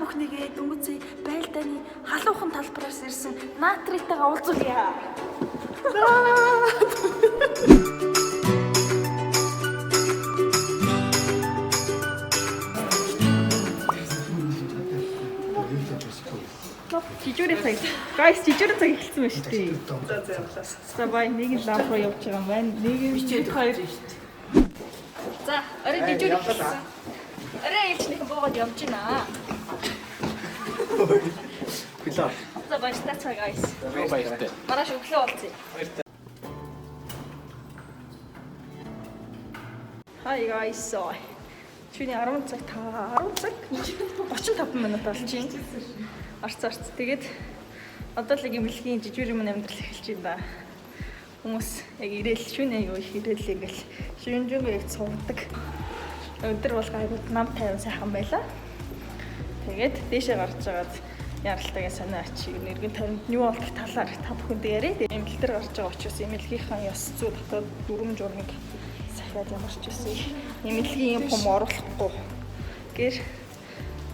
Бүхнийгээ дөнгөж сая байлдааны халуухан талбараас ирсэн Натритайгаа уулзуулъя. Жижүүрийн цаг. Guys, жижүүрийн цаг эхэлсэн байна шүү дээ. За за явлаа. За бай, нэг нь лав руу явж байгаа юм байна. Нэг нь Бичээд хоёр. За, орой жижүүр эхэлсэн. Орой ээлжнийхэн буугаад явж байна. Билаа. За баяртай цаа guys. Баяртай. Маргааш өглөө уулзъя. Hi guys. So, Шөнийн 10 цаг та 10 цаг 35 минут болж байна. Орц орц. Тэгээд одоо л яг эмнэлгийн жижүүрийн минь амьдрал эхэлж байна да. Хүмүүс яг ирээл шөнө аягүй их ирээл ингээл шүнжэнгөө яг цувдаг. Өдөр болго айгууд нам тайван сайхан байла. Тэгээд дээшээ гарч агаад яралтайгаа санаа ачиг нэргэн тойронд нь юу болдог талаар та бүхэндээ яриа. Тэгээд эмнэлэг дээр гарч байгаа учраас эмнэлгийнхаа ёс зүй дотоод дүрм журмыг сахиад ямар ч байсан эмнэлгийн юм хум оруулахгүй гэр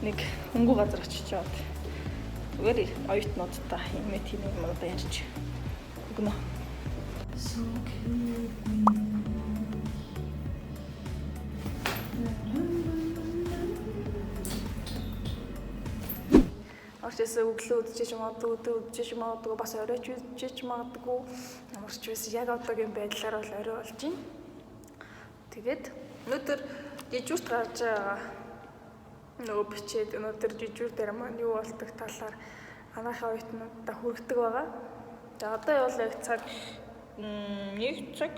нэг хөнгө газар очиж яваад зүгээр оюутнуудтай юм тийм юмудаа ярьж өгнө. Орчээсээ өглөө үдчиж магадгүй, өдөө үдчиж магадгүй, бас оройч үдчиж магадгүй. Ямар ч байсан яг одоогийн байдлаар бол орой болж байна. Тэгээд өнөөдөр жижүүрт гарч байгаа нөгөө бичээд өнөөдөр жижүүр дээр маань юу болдог талаар анаахын оюутнуудаа хүргэдэг байгаа. За одоо явал яг цаг 1 цаг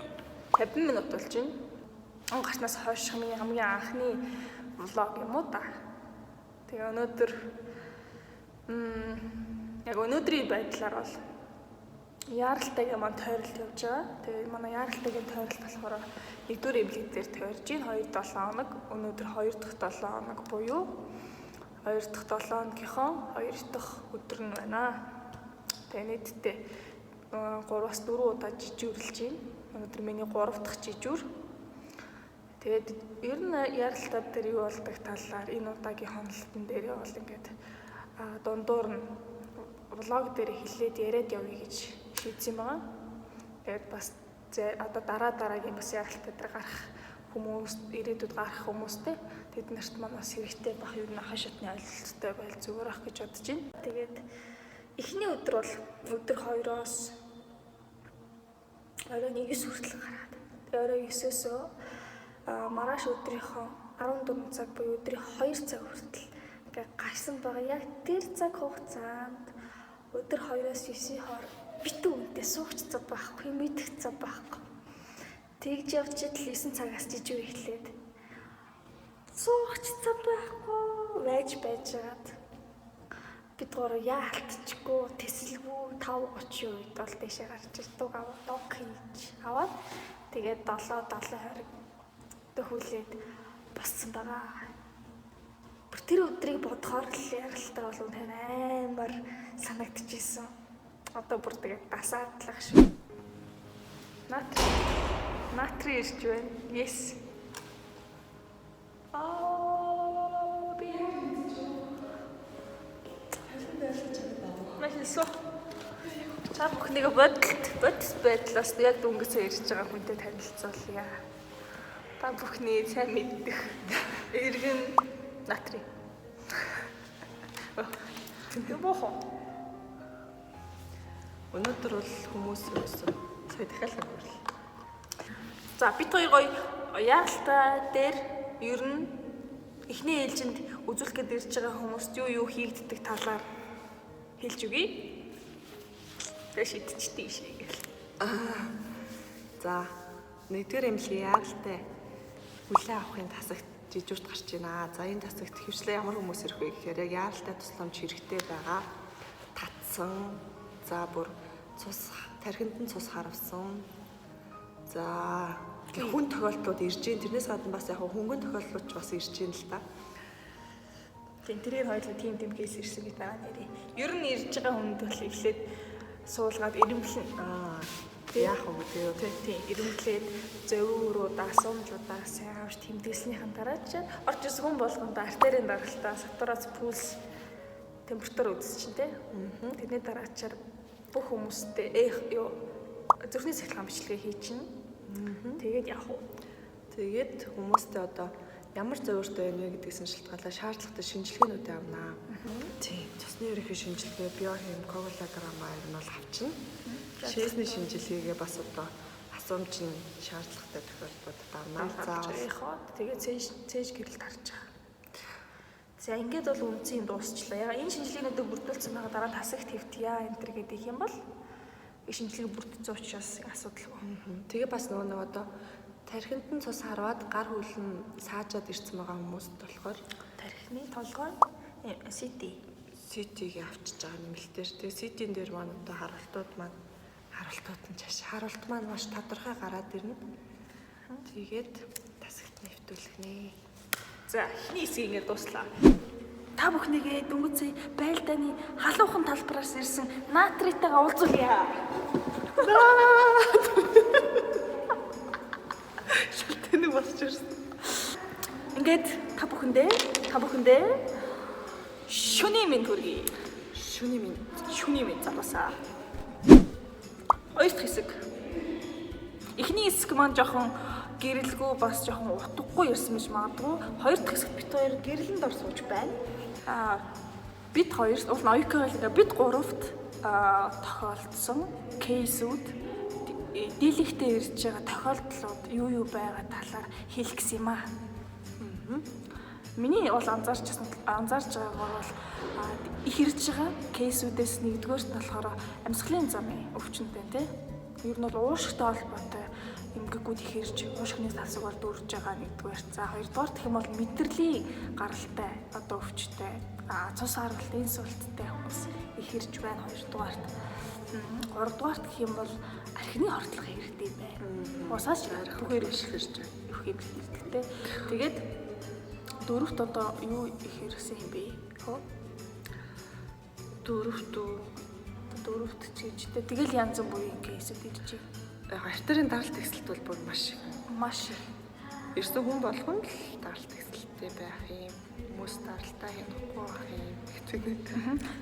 50 минут болж байна. Он гарснаас хойш миний хамгийн анхны влог юм уу да. Тэгээ өнөөдөр яг өнөөдрийн байдлаар бол Яаралтайгийн маань тойролт явж байгаа. Тэгээд манай Яаралтайгийн тойролт болохоор нэгдүгээр эмнэлэг дээр тойрж гин 2 7 хоног. Өнөөдөр 2 дахь 7 хоног буюу 2 дахь 7 хоногийнхоо 2 дахь өдөр нь байна. Тэгээд нийтдээ 3-аас 4 удаа жижүүрлж гин. Өнөөдөр миний 3 дахь жижүүр. Тэгээд ер нь Яаралтай дээр юу болдог талаар энэ удаагийн хонолтон дээр бол ингээд дундуур нь влог дээр хэлээд яриад явъя гэж шийдсэн байгаа. Тэгээд бас одоо дараа дараагийн бас Яаралтай дээр гарах хүмүүс, ирээдүйд гарах хүмүүстэй тэд нарт маань бас хэрэгтэй бах ер нь анхан шатны ойлголттой байл зүгээр ах гэж бодож байна. Тэгээд эхний өдөр бол өдөр 2-оос оройн 9 хүртэл гараад. Тэгээд орой 9-өөс маргааш өдрийнхөө 14 цаг буюу өдрийн 2 цаг хүртэл ингээ гарсан байгаа. Яг тэр цаг хугацаанд өдөр 2-оос 9-ийн хоор битүү үнтэй суугч цаг байхгүй, мэдэх цаг байхгүй. Тэгж явж идэл 9 цагаас жижиг эхлээд суугч цаг байхгүй байж байжгаад бид гурав яалтчгүй тэсэлгүй 5:30 үед бол дэшээ гарч ир дуг аваад дуг хийж аваад тэгээд 7 7:20 төхүүлээд боссон байгаа. Бүр тэр өдрийг бодохоор л яралтай бол үнээр амар санагдчихсэн. Одоо бүр тэгээд дасаадлах шүү. Натри. Натри ирж байна. Yes. Аа би Маш суу. Та бүхнийг бодолт бодис байдлаас яг дөнгөж сая ирж байгаа хүнтэй танилцуулъя. Та бүхний сайн мэддэх эргэн Натри. Юм бохоо. Өнөөдөр бол хүмүүс ерөөсөө сая дахиад л хөрөл. За бит хоёр гоё Яаралтай дээр ер нь эхний ээлжинд үзүүлэх гээд ирж байгаа хүмүүст юу юу хийгддэг талаар хэлж өгье. Тэгээ шидчихдэг шээ гэл. За, нэгдүгээр эмнэлгийн яаралтай хүлээ авахын тасагт жижүүрт гарч байна. За, энэ тасагт хөвчлээ ямар хүмүүс ирэх вэ гэхээр яг яаралтай тусламж хэрэгтэй байгаа. Татсан. За, бүр цус тархинд нь цус харавсан. За, гэх хүн тохиолдлууд ирж гин. Тэрнээс гадна бас яг хөнгөн тохиолдлууд ч бас ирж гин л та. Тийм тэрээр хоёулаа тим тим кейс ирсэн гэж байгаа нэрээ. Ер нь ирж байгаа хүнд бол эхлээд суулгаад ирэмблэн. Аа, яах вэ гэдэг. Тийм тийм ирэмблээд зовиуруудаа асуумжуудаа сайн авч тэмдэглэснийхэн дараа чинь орж ирсэн хүн болгонд артерийн даралтаа сатурац пульс Температур үзсэн чинь те. Тэрний дараачаар бүх хүмүүстэй юу зүрхний цахилгаан бичлэгээ хийчихнэ. Тэгээд явах уу. Тэгээд хүмүүстэй одоо ямар зовиртой байна вэ гэдгээс нь шалтгаалаад шаардлагатай шинжилгээнүүдээ авнаа. Тийм. Цусны ерөнхий шинжилгээ, биохим, коагулограмма ер нь бол авчна. Шээсний шинжилгээгээ бас одоо асуумж нь шаардлагатай тохиолдлуудад авнаа. Заавал. Тэгээд цээж гэрэлт харж байгаа. За ингээд бол үндсэн юм дуусчлаа. Яга энэ шинжилгээнүүдийг бүрдүүлсэн байгаа дараа нь тасагт хэвтъя энэ төр гэдэг юм бол шинжилгээ бүрдсэн учраас асуудалгүй. Тэгээ бас нөгөө нэг одоо тархинд нь цус харваад гар хөл нь саажаад ирсэн байгаа хүмүүст болохоор тархины толгой CT CT-г авчиж байгаа нэмэлтээр. Тэгээ CT-н дээр маань одоо харуултууд маань харуултууд нь чаш харуулт маань маш тодорхой гараад ирнэ. Тэгээд тасагт нэвтүүлэх нэ. За эхний хэсэг ингээд дууслаа. Та бүхнийгээ дөнгөж сая байлдааны халуухан талбараас ирсэн натритайгаа уулзуулъя. Тэнэг босч ирсэн. Ингээд та бүхэндээ шөнийн мэнд хүргэе. Шөнийн мэнд. Шөнийн мэнд залуусаа. Хоёр дахь хэсэг. Эхний хэсэг маань жоохон гэрэлгүй бас жоохон утгагүй ирсэн гэж магадгүй. Хоёр дахь хэсэгт бид хоёр гэрлэн дор сууж байна. Бид хоёр уул ноёкой байлгаа бид гуравт тохиолдсон кейсүүд дийлэгтээ ирж байгаа тохиолдлууд юу байгаа талаар хэлэх гэсэн юм аа. Миний бол анзаарч байгаагаар бол их ирж байгаа кейсүүдээс нэгдүгээрт нь болохоор амьсгалын замын өвчнөд байна тий. Ер нь бол уушигтай холбоотой эмгэгүүд их ирж уушигны тасгаар дүүрж байгаа нэгдүгээр. За хоёрдугаар гэх юм бол мэдрэлийн гаралтай одоо өвчтэй, цус харгалт, инсульттэй хүмүүс их ирж байна хоёрдугаарт. Гуравдугаарт гэх юм бол архины хортлого хэрэгтэй байна. Усаач бүх ирж байна. Бүх юм ирдэг те. Тэгээд дөрөвт одоо юу их ирсэн юм бэ? Хөө? Дөрөвт үү? Дөрөвт ч гэж те. Тэгэл янз бүрийн кейсүүд ирж байна. Артерийн даралт ихсэлт бол бүр маш их. Маш их. Ирсэн хүн болгон л даралт ихсэлттэй байх юм. Хүмүүс даралтаа хянахгүй байх юм гэдэг нэг.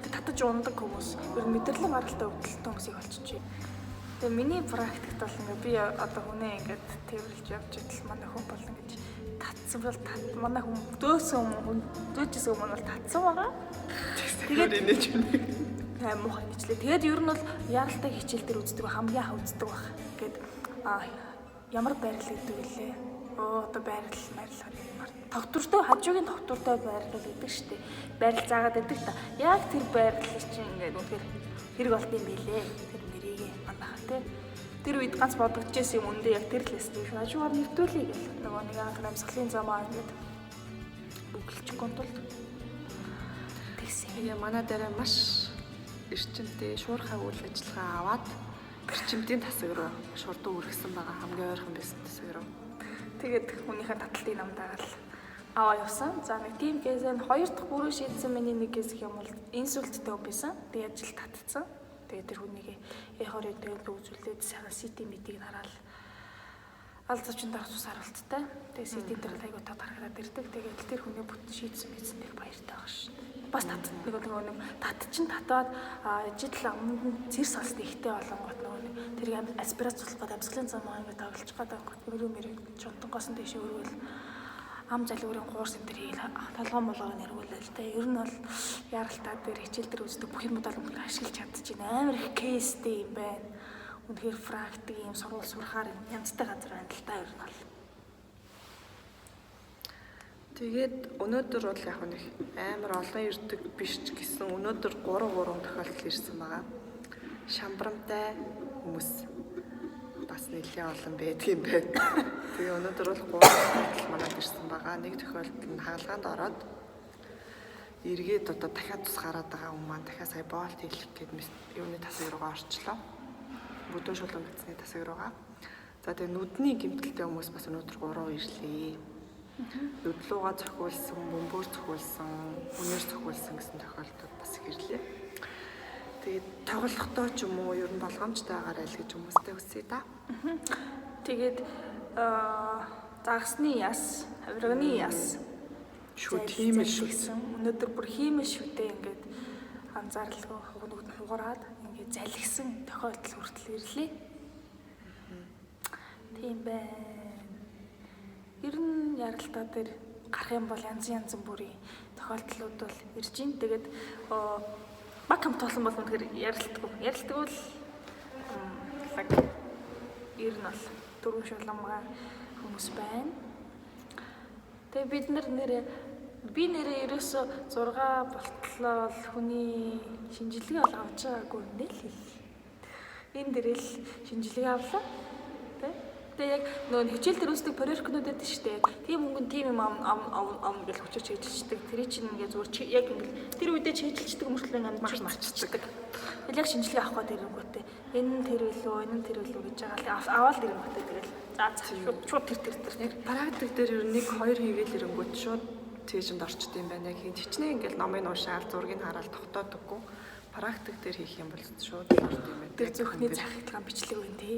Тэг татаж ундаг хүмүүс, ер нь мэдрэлийн гаралтай өвдөлттэй хүмүүс их болчихж байна. Тэгээ миний практикт бол ингээ би одоо хүнээ ингээд тэрвэрлж явж идэл манай хүн бол ингэж татсан бол манай хүн дөөсөн хүн дөөжсэн хүн бол татсан байгаа. Тэгээд инээж байна. Аим муухай нэчлээ. Тэгээд ер нь бол яралтай хичээл дээр үздэг хамгийн анх үздэг баг. Ингээд ямар байрлал гэдэг вүлээ? Одоо байрлал марил. Тогтвортой хажуугийн тогтвортой байрлал гэдэг штеп. Байрлал заагаад байдаг та. Яг тэр байрлал чинь ингээд үнэхээр хэрэг болд юм билээ. Тэр нэрийг манайха тий. Тэр үед ганц бодогдчихсэн юм үндэ яг тэр л эсдэг шүү. Хажуугаар нэвтүүлье гэл. Нөгөө нэг анх амьсгалын замаа ингээд өглөж тулд тэгсэн. Тэгээ манай дээр маш эрчимтэй шуурхай үйл ажиллагаа аваад эрчимтийн тасаг руу шурдуу үргэсэн байгаа хамгийн ойрхон байсан тасаг руу. Тэгээд хүнийхээ таталтыг намдаагаал аваа явсан. За нэг тийм кейс нь хоёр дахь бүрэн шийдсэн миний нэг кейс гэх юм бол инсульттэй хүн байсан. Тэгээд ажил татцсан. Тэгээд тэр хүнийг эхорыг тэгэл үзүүлээд сайхан CT мэдийг хараад аль зовчин дарах цус харуулттай. Тэгээд CT дээр л айгуу тод харагдаад ирдэг. Тэгээд тэр хүний бүтэн шийдсэн мэдсэн их баяртай байгаа шин. Бас тат нэг тат чин татаад ажил аманд нь цэрс олсон ихтэй болонгот нөгөө нэг тэрийг аспирац болох гээд амьсгалын замаа ингээд тоглож гээд өрөө мөрөө чонтонгоос нь дэше өрөөл ам залгуурын гуурс энэ төр хийл толгой молгоо нэргүүлэл тэ. Ер нь бол яралтаа дээр хичээл дээр үздэг бүх юмудаа л үнэхээр ашиглаж чадчихээн. Амар их кейстэй юм байна. Үнэхээр практик юм сурвал сурахаар янзтай газар байна л та ер нь бол. Тэгээд өнөөдөр бол яг нэг амар олон ирдэг биш ч гэсэн өнөөдөр 3 тохиолдол ирсэн байгаа. Шамбрамтай хүмүүс бас нэлээд олон байдаг юм байна. Тэгээ өнөөдөр бол 3 тохиолдол манад ирсэн байгаа. Нэг тохиолдол нь хагалгаанд ороод эргээд одоо дахиад тус гараад байгаа хүмүүс маань дахиад сая боолт хийх гээд юуны тасаг руугаа орчлоо. Бүдүүн шулуун гэсний тасаг руугаа. За тэгээ нүдний гэмтэлтэй хүмүүс бас өнөөдөр 3 ирлээ. Нүдлүүга зохиулсан, бөмбөр зохиулсан, үнээр зохиулсан гэсэн тохиолдолд бас их ирлээ. Тэгээд тоглохдоо ч юм уу ер нь болгоомжтой байгаарай л гэж хүмүүстэй хүсье да. Тэгээд загасны яс, авирганы яс шүү тийм л шүү. Өнөөдөр бүр хиймэл шүтээ ингээд анзааралгүй хугнууд нь хугараад ингээд залгисан тохиолдол хүртэл ирлээ. Тийм байна. Ер нь яралтай дээр гарах юм бол янз янз бүрийн тохиолдлууд бол ирж байна. Тэгээд баг хамт олон бол үнэхээр ярилтгүй. Ярилтгүй л лаг ер нь бол дөрвөн шулуунгаа хүмүүс байна. Тэгээ бид нар нэрээ би нэрээ ерөөсө 6 болтлоо бол хүний шинжилгээ бол авч байгаагүй юм дээ л хэл. Энэ дээрэл шинжилгээ авлаа. Тэ? Тэгээ яг нөгөө хичээл дээр үүсдэг проверкнүүд байдаг шүү дээ. Тийм өнгөн тийм юм ам ам ам гэж хүчээр чийжилчдэг. Тэр чинь ингээ зүгээр яг ингээ тэр үедээ чийжилчдэг мөртлөө ингээ маш марчдаг. Тэгэл яг шинжилгээ авах гээд ирэнгүүтээ энэ нь тэр билүү, энэ нь тэр билүү гэж байгаа л аваад ирэнгүүтээ тэгэл за шууд тэр тэр тэр. Яг практик дээр ер нь 1 2 хийгээл ирэнгүүт шууд цээжинд орчд юм байна. Яг хичнээн ингээл номыг уншаал зургийг хараад тогтоодоггүй. Практик дээр хийх юм бол шууд орд юм байна. Тэр зөвхний захидлагын бичлэг байна тий.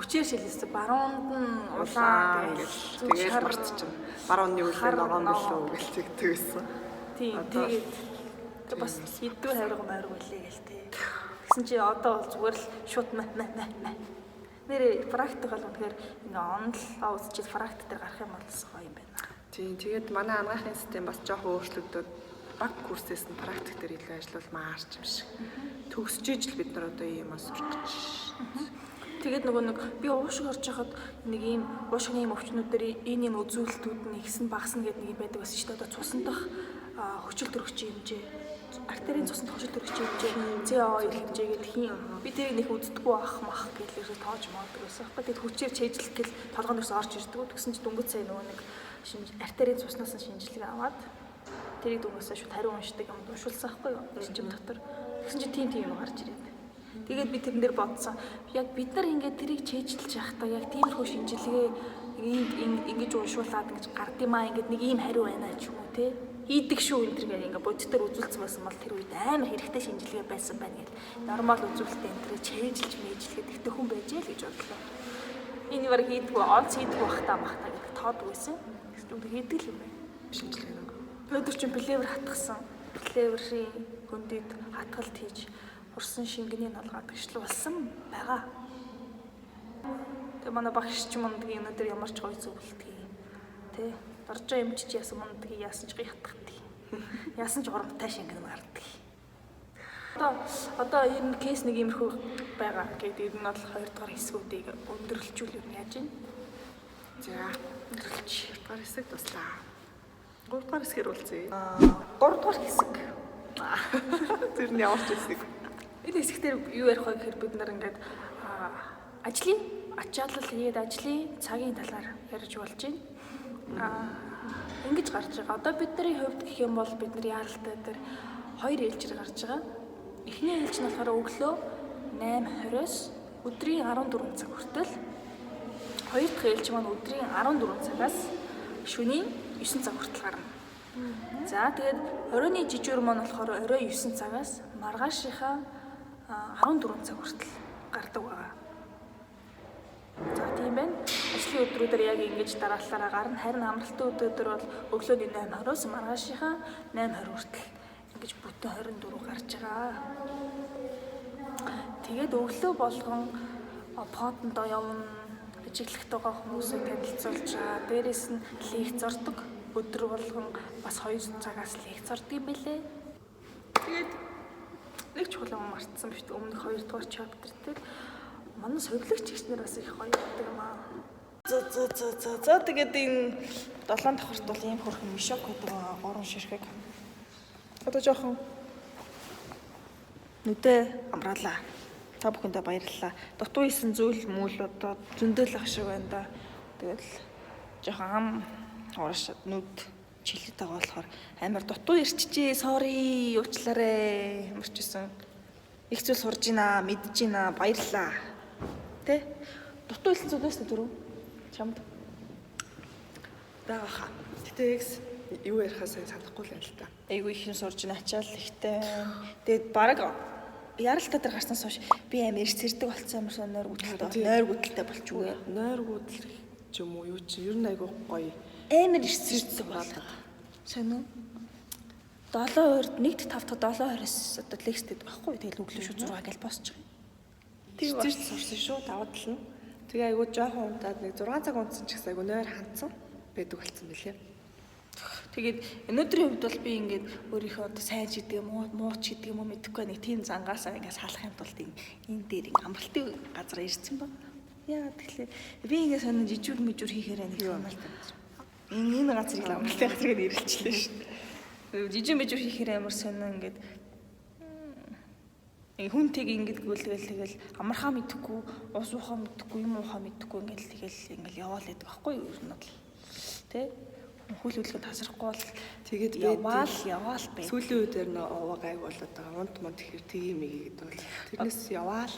Хүчээр шилжсэн баруунд нь улаан гэж тэгэл марцчихна. Барууны үлээ ногоон билүү гэж тэгдэг байсан. Тийм тэгээд тэр бас хэддүү хавирга мориг үлээ гэл тий. Тэгсэн чи одоо бол зүгээр л шууд мэ мэ мэ мэ. Нэрээ практик бол үнэхээр ингээ онол үзчихэл практик дээр гарах юм бол гоё юм байна. Тийм тэгээд манай анагаахын систем бас жоохон өөрчлөгдөд баг курсээс нь практик дээр илүү ажиллаулмаар ч юм шиг. Төгсөж ижил бид нар одоо ийм юм сурах гэж. Тэгээд нөгөө нэг би уушиг орж хахад нэг ийм уушигны ийм өвчнүүдээр энэ юм үзүүлэлтүүд нь ихсэн багасна гэдэг нэг юм байдаг байсан шүү дээ. Одоо цусан дах хүчил төрөгчийн хэмжээ, артерийн цусан дах хүчил төрөгчийн хэмжээ, CO2 хэмжээ гэдэг хин би тэрийг нэг үздэггүй ах мах гэж ерөөсөө тоож маадаг байсан байхгүй. Тэгэд хүчээр чэйжлэх гэл толгойн дээрс орж ирдэг. Тэгсэн чи дөнгөж сая нөгөө нэг артерийн цуснаас нь шинжилгээ аваад тэрийг дөнгөсөө шууд хариу уншдаг юм уншуулсан байхгүй юу? Шинжим дотор. Тэгсэн чи тийм тийм юм гарч ирээд. Тэгээд би тэрэн дээр бодсон. Яг бид нар ингээд тэрийг чэйжилж явахдаа яг тиймэрхүү шинжилгээ ингэж уншуулад ингэж гард юм аа ингээд нэг ийм хариу байна ч юм уу те. Хийдэг шүү энэ төр ингээд ингээд бодитоор үзүүлсэн байсан бол тэр үед амар хэрэгтэй шинжилгээ байсан байна гэл. Нормал үзүүлэлтээ энэ тэрийг чэйжилж мэйжлэхэд ихтэй хүн байж л гэж бодлоо. Энэ баг хийдгүү, онц хийдгүү бахтаа махтаа гэдэг тоодгүй байсан. Тэгсэн чинь хийдэг л юм байна. Шинжилгээ нэг. Өнөөдөр чинь плевер хатгсан. Плеверийн хөндөд хатгалт хийж хурсан шингэний нолгоод гिचлүүлсэн байгаа. Тэгээ манай багш ч мундгийн өнөөдөр ямар ч гоё зөвлөдгийг тэ. Доржоо эмчиж яасан мундгийг яасан ч гоё хатгадаг. Яасан ч урамтай шингэн гардаг. Одоо энэ кейс нэг иймэрхүү байгаа гэдэг ер нь бол 2 дугаар хэсгүүдийг өндөрлөжүүл юм яаж юм? За, өндөрлөж 2 дугаар хэсэг дуслаа. 3 дугаар хэсгээр уулзъя. 3 дугаар хэсэг. Тэр нь ямар ч хэсэг. Энэ хэсэгтэр юу ярих вэ гэхээр бид нар ингээд ажлын ачаалал хийгээд ажлын цагийн талаар ярьж болж байна. Ингэж гарч байгаа. Одоо бидний хувьд гэх юм бол бид нар яаралтай дээр 2 ээлжээр гарч байгаа. Эхний ээлж нь болохоор өглөө 8:20-оос өдрийн 14 цаг хүртэл. Хоёр дахь ээлж маань өдрийн 14 цагаас шөнийн 9 цаг хүртэл гарна. За тэгээд оройн жижүүр маань болохоор орой 9 цагаас маргаашийнхаа 14 цаг хүртэл гардаг байгаа. За тийм байна. Ажлын өдрүүдээр яг ингэж дараалалаараа гарна. Харин амралтын өдрүүдээр бол өглөөний 8:20-оос маргаашийнхаа 8:20 хүртэл ингэж бүтэн 24 гарч байгаа. Тэгээд өглөө болгон понтондоо явна, ажиглагт байгаа хүмүүсийг танилцуулж байгаа. Дээрээс нь лекц ордог. Өдөр болгон бас 2 цагаас лекц ордог юм билээ. Тэгээд нэг чухал юм мартсан биш өмнөх 2 дугаар чаптер дээр манай совилогч ихнэр бас их гоё байдаг юм аа. За тэгээд энэ 7 давхарт бол ийм хөрхөн мишок гэдэг байгаа 3 ширхэг. Одоо жоохон нүдэ амраалаа. Та бүхэндээ баярлалаа. Дутуу исэн зүйл мүл одоо зөндөл ах шиг байна да. Тэгэл жоохон ам ураш нүд чилээд байгаа болохоор амар дутуу ирчихжээ. Sorry, уучлаарай. Ямар ч байсан их зүйл сурж гинэ, мэдж гинэ. Баярлалаа. Тэ? Дутуу хэлсэн зүйл байсан түрүү. Чамд байгаа хаа. Гэтэ X юу ярихаа сайн санахгүй л байна л та. Айгүй их юм сурж гинэ, ачаал ихтэй. Тэгээд бараг яралтай дээр гарснаас хойш би амар эрс зэрдэг болсон юм шиг нойр гүдэлтэй. Нойр гүдэлтэй болчихгүй. Нойр гүдэл ч юм уу юу чи ер нь айгүй гоё. Амар эрс зэрдэг болоод. Сайн уу? 7:20 1-р 5 дахь 7:29 одоо лекцтэй байхгүй. Тэгэл өглөө шууд 6 гэл босч байгаа. Тийм бас сурсан шүү давуу тал нь. Тэгээ айгуу жоохон унтаад нэг 6 цаг унтсан ч гэсэн айгуу нойр хандсан байдаг болсон мөлий. Тэгээд өнөөдрийн хувьд бол би ингээд өөрийнхөө одоо сайн ч гэдэг юм уу, муу ч гэдэг юм уу мэдэхгүй нэг тийм зангаасаа ингээд салахын тулд энэ дээр ингээд амралтын газар ирсэн ба. Яа тэгэхээр би ингээд сонин жижүүр мэжүүр хийхээр нэг юм энэ газрыг л амралтын газар гэдээ нэрлэлчлээ шүү дээ. Жижиг мэжүүр хийхээр амар сонин ингээд хүнтэйг ингээд гүйлгээл тэгэл амархаа мэдэхгүй, ус уухаа мэдэхгүй, юм уухаа мэдэхгүй ингээд тэгэл ингээд яваал гэдэг байхгүй юу ер нь бол. Тэ? Хөл хөлгөө тасрахгүй бол тэгээд яваал бэ. Сүүлийн үеэр нөө овоо гайг болоод байгаа. Унт мунт ихээр тийм игээд бол тэрнээс яваал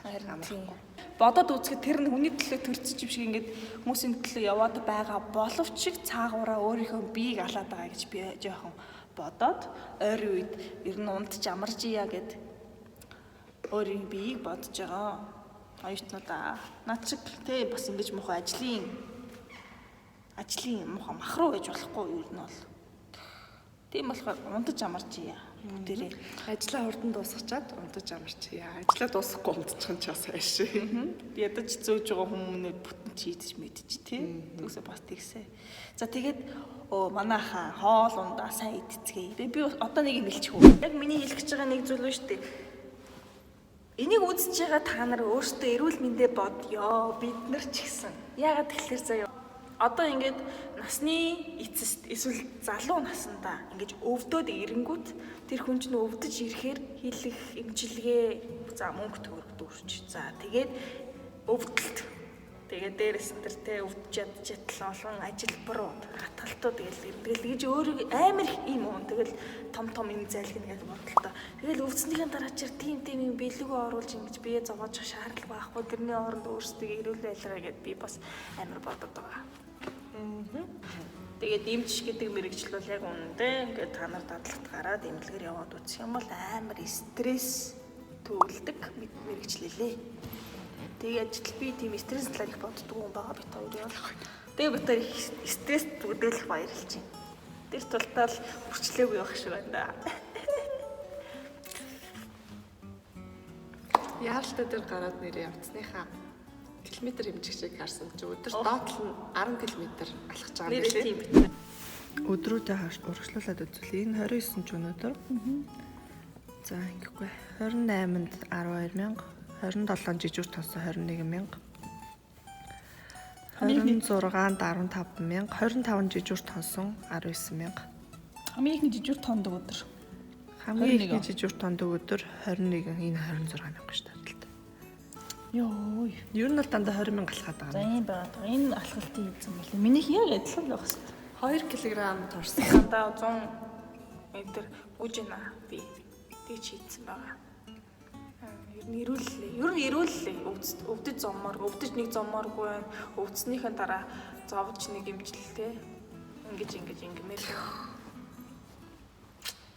амархгүй. Бодоод үзэхэд тэр нь хүний төлөө төрсөн юм шиг ингээд хүмүүсийн төлөө яваад байгаа боловч шиг цаагаараа өөрийнхөө биеийг алаад байгаа гэж би жоохон бодоод ойрын үед ер нь унтж амарч ия гэд өөрийн биеийг бодож байгаа. Оюутнуудаа над шиг те бас ингэж муухай ажлын муухай махруу гэж болохгүй ер нь бол. Тийм болохоор унтаж амарч ия. Бүгдээрээ ажлаа хурдан дуусгачаад унтаж амарч ия. Ажлаа дуусгахгүй унтчих нь ч бас хайш. Ядаж зөөж байгаа хүмүүнүүд бүтэн чийдэж мэдчих тий. Тэгсээ бас тэгсээ. За тэгээд манайхаа хоол ундаа сайн идцгээе. Би одоо нэг юм хэлчих үү. Яг миний хэлэх гэж байгаа нэг зүйл нь шүү дээ. Энийг үзэж байгаа та нар өөрсдөө эрүүл мэндэ бодёо. Бид нар ч гэсэн. Яагаад тэгэхээр заяа одоо ингээд насны эцэст эсвэл залуу насндаа ингэж өвдөөд ирэнгүүт тэр хүн чинь өвдөж ирэхээр хийлэх эмчилгээ за мөнгө төгрөг дүүрч. За тэгээд өвдөлт тэгээд дээрэс нь тэр те өвдөж ядчихтал олон ажилбарууд хатгалтууд тэгэл тэгэл гэж өөрөө амар их юм уун тэгэл том том юм зайлгна гэж бодлоо. Тэгэл өвдснийхэн дараа чир тийм тийм юм бэлэгөө оруулж ингэж бие зовоож шаардлага байхгүй тэрний оронд өөрсдөө эрүүл байлгаа гэд би бас амар бодод байгаа. Тэгээд эмч гэдэг мэргэжил бол яг үнэндээ ингээд та нар дадлагт гараад эмнэлгээр яваад үзэх юм бол амар стресс төвлөдөг мэргэжлээ. Тэгээд ажил би тийм стресс талаар их боддгоо юм байгаа бит хоёр яа. Тэгээд бит хоёр их стресс зүгдэлэх баярлж байна. Тэр тултаа л үрчлээгүй байх шиг байна да. Яаралтай дээр гараад нэрээ явцсныхаа километр хэмжигчийг харсан чи өдөр доотлол нь 10 км алхаж байгаа юм билээ. Тийм бит. Өдрүүдээ урагшлуулад үзвэл энэ 29 ч өнөөдөр. За ингэхгүй 28-нд 12000, 27-нд жижүүр тонсон 21000. 26-нд 15000, 25-нд жижүүр тонсон 19000. Хамгийн ихний жижүүр тондог өдөр. Хамгийн ихний жижүүр тондог өдөр 21, энэ 26000 шүү дээ. Йоо. Ер нь бол дандаа 20,000 алхаад байгаа. За ийм байгаа. Энэ алхалтын эзэн бол минийх яг адилхан л байх хэвээр. 2 кг турсан. Дандаа 100 м гүйж байна би. Тэг чийдсэн байгаа. Ер нь эрүүл лээ. Ер нь эрүүл лээ. Өвдөж зоммоор, өвдөж нэг зоммооргүй байна. Өвдснийхэн дараа зовж нэг имжлэлтэй. Ингэж ингэж ингэмээр.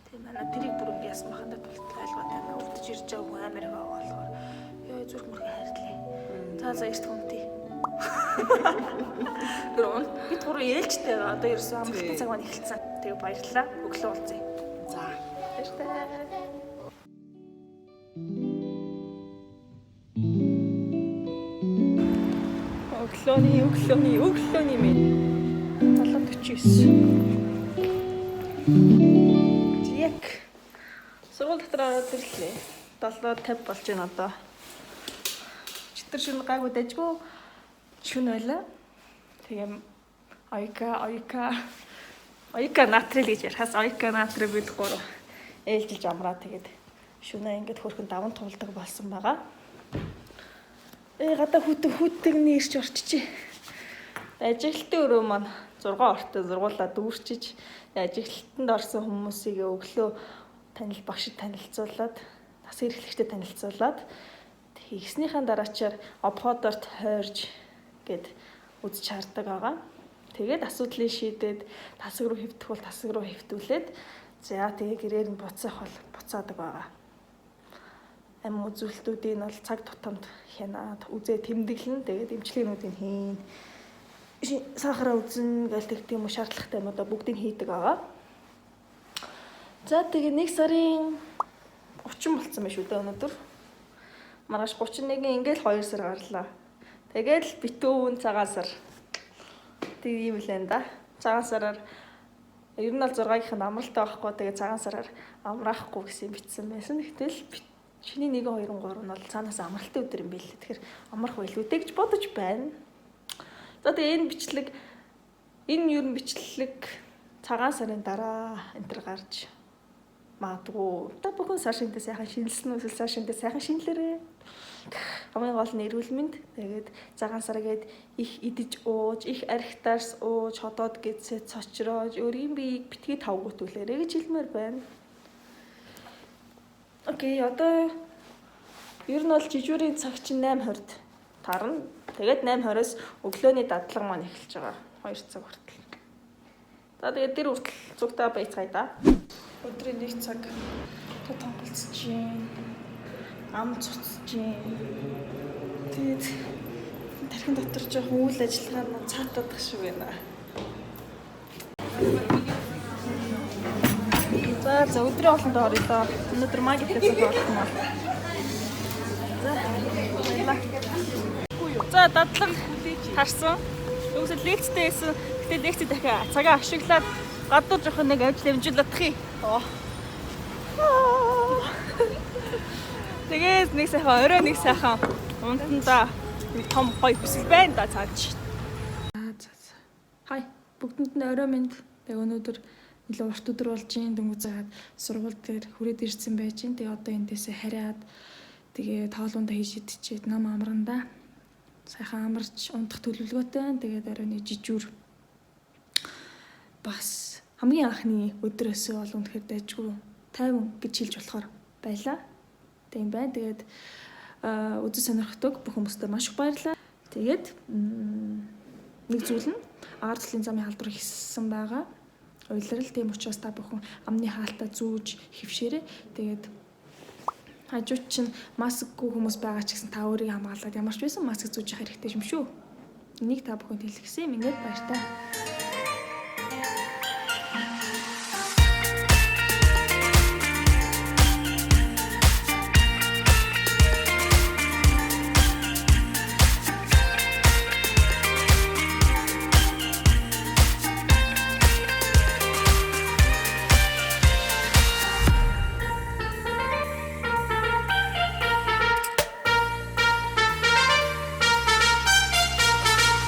Тийм манай тэрийг бүр ингэ ясан бахандаа тултал ойлгоод байна. Өвдөж ирж байгаа хүн амар их байгаа болохоор ёо зүрх мөрхөө хайрлаа. За за эрт хүмтэй. Тэр бид гурав ээлжтэй байгаа. Одоо ерөөсөн амралтын цаг маань эхэлсэн. Тэгээ баярлалаа. Өглөө уулзъя. За. Баяртай. Өглөөний минь 7:49. Яг сургууль дотор ороод ирлээ. 7:50 болж байна одоо. Читэр шүн гайгүй дажгүй шүн байла. Тэгээ оюка натрил гэж ярихаас оюка натрил бид гурав ээлжилж амраа тэгээд шүнээ ингээд хөрхөн даван туулдаг болсон байгаа. Гадаа хүүтэн нэрч орчижээ. Ажилтны өрөө маань 6 ортой зургуулаа дүүрчиж ажилтнанд орсон хүмүүсийг өглөө танил багшид танилцуулаад нас эрхлэгчдэд танилцуулаад хийснийхэн дараачаар обходоор тойрж гэд үзэж хардаг байгаа. Тэгээд асуудлыг шийдээд тасаг руу хэвтэх бол тасаг руу хэвтүүлээд за тэгээ гэрээр нь буцаах бол буцаадаг байгаа. Ам үзүүлэлтүүдийг нь бол цаг тутамд хянаад үзээ тэмдэглэн тэгээд эмчилгээнүүдийг хийн. Сахараа үзэн гэлдэг тийм үү шаардлагатай юмудаа бүгдийг хийдэг байгаа. За тэгээ 1 сарын 30 болцсон байх шүү дээ өнөөдөр. Маргааш 31-ийн ингээл 2 сар гарлаа. Тэгэл битүүн цагаан сар. Тэг юм л энэ да. Цагаан сараар ер нь бол 6-гийн амралтай байхгүй. Тэгээ цагаан сараар амраахгүй гэсэн бичсэн байсан. Гэтэл чиний 1 2 3 нь бол цаанаас амралтай өдөр юм байл. Тэгэхээр амрах байлгүй дээ гэж бодож байна. За тэгээ энэ бичлэг энэ ер нь бичлэг цагаан сарын дараа энэ төр гарч магадгүй. Та бүхэн сар шиндээ сайхан шинэлсэн үү? Эсвэл сар шиндээ сайхан шинэлээрэй. Хамгийн гол нь эрүүл мэнд. Тэгээд цагаан сар гээд их идэж ууж, их архитарс ууж, ходоод гэдсээ цочроож, өөрийн биеийг битгий тавгуутүүлээрэй гэж хэлмээр байна. Окей, одоо ер нь бол жижүүрийн цаг чинь 8:20-д тарна. Тэгээд 8:20-оос өглөөний дадлага маань эхэлж байгаа. 2 цаг хүртэл. За тэгээд тэр хүртэл зүгтээ байцгаая да. Өдрийн 1 цаг тонголцож гин. Ам цуцж гин. Тэгээд тархин дотор жоохон үйл ажиллагаа нь цаатаад шиг байна. За за өдрийн хоолнд оръё доо. Өнөөдөр магитай цог орох юм аа. За баярлалаа. За дадлага тарсан. Үгүйсэл лекцтэй байсан. Гэтэ лекцээ дахиад цагаа ашиглаад гадуур жоохон нэг ажил амжуулах юм. Тэгээд нэг сайхан орой нэг сайхан унтан да. Нэг том гоё хүсэл байна да цааш. За за. Хай, бүгдэнд нь орой минь. Тэгээ өнөөдөр нэлээд урт өдөр болж гин дөнгөж заагаад сургууль дээр хүрээд ирсэн байж гин. Тэгээ одоо эндээсээ хариад тэгээ тоолундаа хийж идчихэд нам амранда. Сайхан амарч унтах төлөвлөгөөтэй байна. Тэгээд оройн жижүүр бас хамгийн анхны өдрөөсөө бол үнэхээр дайжгүй 50 гэж хэлж болохоор байлаа. Тийм байна. Тэгээд үзэн сонирхдаг бүх хүмүүстээ маш их баярлалаа. Тэгээд нэг зүйл нь агаар зүйн замын халдвар хийсэн байгаа. Уйлрал тийм учраас та бүхэн амны хаалтаа зүүж хөвшөөрэй. Тэгээд хажууд чинь маскгүй хүмүүс байгаа ч гэсэн та өөрийгөө хамгаалаад ямар ч байсан маск зүүж явах хэрэгтэй юм шүү. Энийг та бүхэнд хэлэх гэсэн юм. Ингээд баяртай.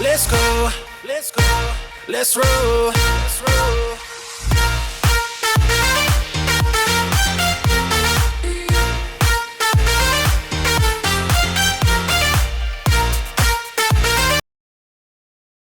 Let's go, let's go, let's roll.